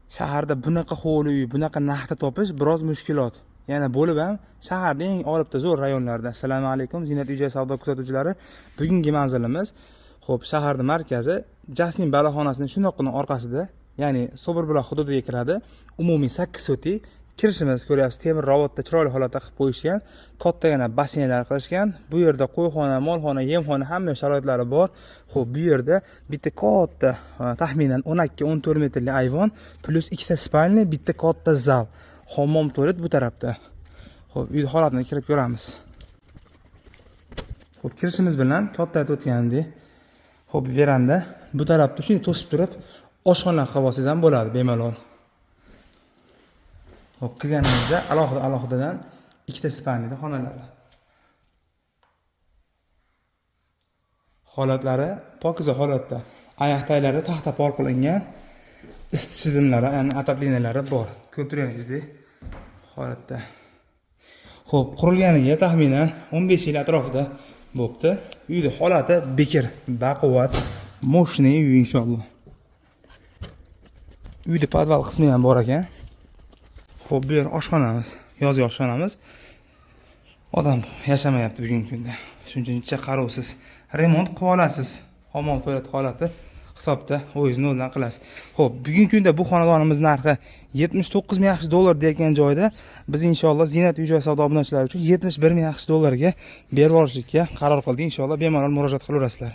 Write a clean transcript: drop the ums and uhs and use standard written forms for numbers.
Shaharda bunaqa hovli uy, bunaqa narxda topish biroz mushkulot. Yana bo'lib ham shaharda eng olibda zo'r rayonlarda. Assalomu alaykum, Ziynat uy-joy savdo kuzatuvchilari. Bugungi manzilimiz, xo'p, shaharning markazi, Jasmin boloxonasining shundoqqina orqasida, ya'ni Sobirbuloq hududiga kiradi. Umumiy 8 sotik. Kirishimiz, ko'ryapsiz, temir robotda chiroyli holatda qilib qo'yishgan, kattagina basseynlar qilishgan. Bu yerda qo'yxona, molxona, yemxona, hamma sharoitlari bor. Xo'p, bu yerda bitta katta, taxminan 12-14 metrli ayvon, плюс ikkita спальня, bitta katta zal, hammom, tualet bu tarafda. Xo'p, uy holatini kirib ko'ramiz. Xo'p, kirishimiz bilan katta, aytib o'tganimdek, xo'p, veranda, bu tarafda shunday to'sib turib oshxona qilib olsangiz ham bo'ladi bemalol. Xo'p, kirganimizda alohida alohidadan ikkita спальня da xonalar. Holatlari pokiza holatda. Oyoq taglari taxta pol qilingan. Isitish tizimlari, ya'ni отопления lari bor. Ko'rib turganingizdek holatda. Xo'p, qurilganiga taxminan 15 yil atrofida bo'pti. Uyni holati bekir, baquvvat, мощный uy inshaalloh. Uyda podval qismi ham bor ekan. Xo'p, bu yer oshxonamiz, yozgi oshxonamiz. Odam yashamayapti bugungi kunda. Shuning uchun uncha qarovsiz. Remont qilib olasiz. Hammom, tualet holati hisobda, o'zingiz noldan qilasiz. Xo'p, bugungi kunda bu xonadonimiz narxi 79 ming AQSh dollar deyotgan joyda biz inshaalloh Ziynat uy-joy savdo obunachilari uchun 71 ming AQSh dollarga berib yuborishga qaror qildik. Inshaalloh bemalol murojaat qilaverasizlar.